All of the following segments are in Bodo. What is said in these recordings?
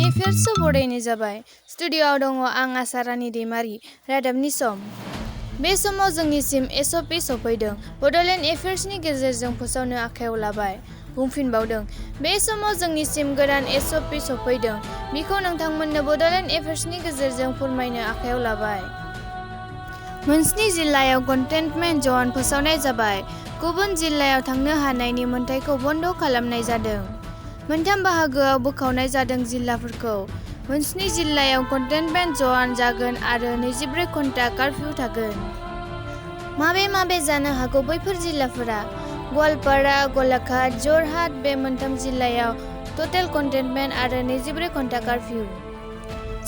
नि फेरसो बरायनाय जाबाय। स्टुडिअ'आव दङ आं आसारानि दैमारि, रादाबनि सम। बे समाव जोंनिसिम एसअपि सफैदों। बड'लेण्ड एफेयार्सनि गेजेरजों फोसावनो आखायाव लाबाय। बुंफिनबावदों, बे समाव जोंनिसिम गोदान एसअपि सफैदों। बिखौ नोंथांमोननो बड'लेण्ड एफेयार्सनि गेजेरजों फोरमायनो आखायाव लाबाय। मोनस्नि जिल्लायाव कन्टेनमेन्ट जन फोसावनाय जाबाय। गुबुन जिल्लायाव थांनो हानायनि मोनथायखौ बन्द' खालामनाय जादों। मोनथाम बाहागोआव बोखावनाय जादों जिल्लाफोरखौ। मोनस्नि जिल्लायाव कन्टेनमेन्ट जन जागोन आरो 24 घन्टा कार्फ्यु थागोन। माबे जानो हागौ बैफोर जिल्लाफोरा? गवालपारा, गलाघाट, जरहाट बे मोनथाम जिल्लायाव टटेल कन्टेनमेन्ट आरो 24 घन्टा कार्फ्यु।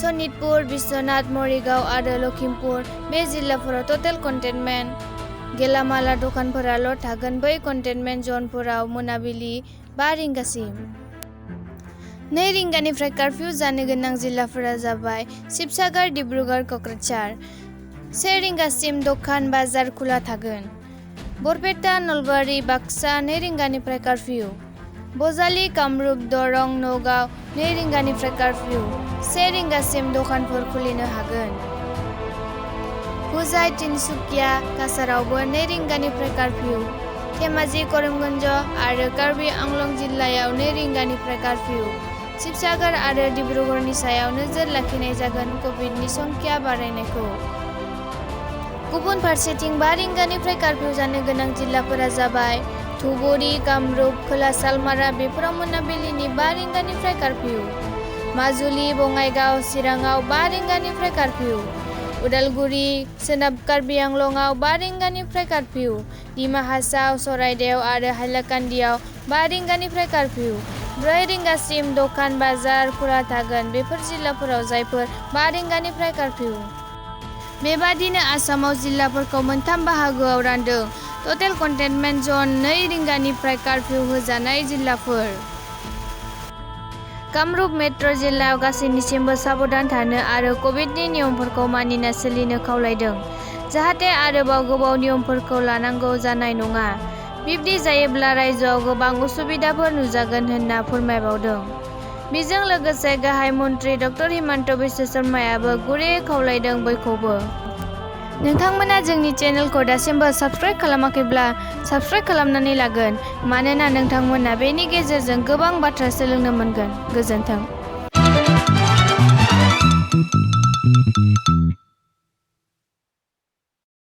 सनितपुर, बिश्वनाथ, मरिगाव आरो लखिमपुर बे जिल्लाफोराव टटेल कन्टेनमेन्ट। गेलामाला दखानफोराल' थागोन बै कन्टेनमेन्ट जनफोराव मोनाबिलि 5 रिंगासिम। 2 रिंगानिफ्राय कार्फ्यु जानो गोनां जिल्लाफोरा जाबाय शिबसागर, डिब्रुगड़, क'क्राझार। 1 रिंगासिम दखान बाजार खुला थागोन। बरपेटा, नलबारि, बाक्सा 2 रिंगानिफ्राय कार्फ्यु। बजालि, कामरुप, दरं, नगाव 2 रिंगानिफ्राय कार्फ्यु। 1 रिंगासिम दखानफोर खुलिनो हागोन। हुजाइ, तिनसुकिया, काछारावबो 2 रिंगानिफ्राय कार्फ्यु। धेमाजि, करिमगन्ज आरो कार्बि आंलं जिल्लायाव 2 रिंगानिफ्राय कार्फ्यु। शिबसागर आरो डिब्रुगड़नि सायाव नोजोर लाखिनाय जागोन कभिडनि संख्या बारायनायखौ। गुबुन फारसेथिं 5 रिंगानिफ्राय कार्फ्यु जानो गोनां जिल्लाफोरा जाबाय धुबुरी, कामरुप, खोला सालमारा बेफोराव मोनाबिलिनि 5 रिंगानिफ्राय कार्फ्यु। माजुलि, बङाइगाव, चिराङाव 5 रिंगानिफ्राय कार्फ्यु। उदालगुरि, सोनाब कार्बि आंलंआव 5 रिंगानिफ्राय कार्फ्यु। डिमा हासाव, सराइदेव आरो हाइलाकान्दियाव 5 रिंगानिफ्राय कार्फ्यु। 4 रिंगासिम दखान बाजार खुला थागोन बेफोर जिल्लाफोराव जायफोर 5 रिंगानिफ्राय कार्फ्यु। बेबादिनो आसामाव जिल्लाफोरखौ मोनथाम बाहागोआव रानदों। टटेल कन्टेनमेन्ट जन 2 रिंगानिफ्राय कार्फ्यु होजानाय जिल्लाफोर। कामरुप मेट्र' जिल्लायाव गासैनिसिमबो साबधान थानो आरो कभिडनि नियमफोरखौ मानिना सोलिनो खावलायदों। जाहाथे आरोबाव गोबाव नियमफोरखौ लानांगौ जानाय नङा। बिब्दि जायोब्ला रायजोआव गोबां उसुबिदाफोर नुजागोन होनना फोरमायबावदों। बेजों लोगोसे गाहाय मन्त्रि ड हिमन्त बिश्व शर्मायाबो गुरैयै खावलायदों बयखौबो। नोंथांमोना जोंनि चेनेलखौ दासिमबो साबस्क्राइब खालामाखैब्ला साबस्क्राइब खालामनानै लागोन। मानोना नोंथांमोना बेनि गेजेरजों गोबां बाथ्रा सोलोंनो मोनगोन। गोजोन्थों।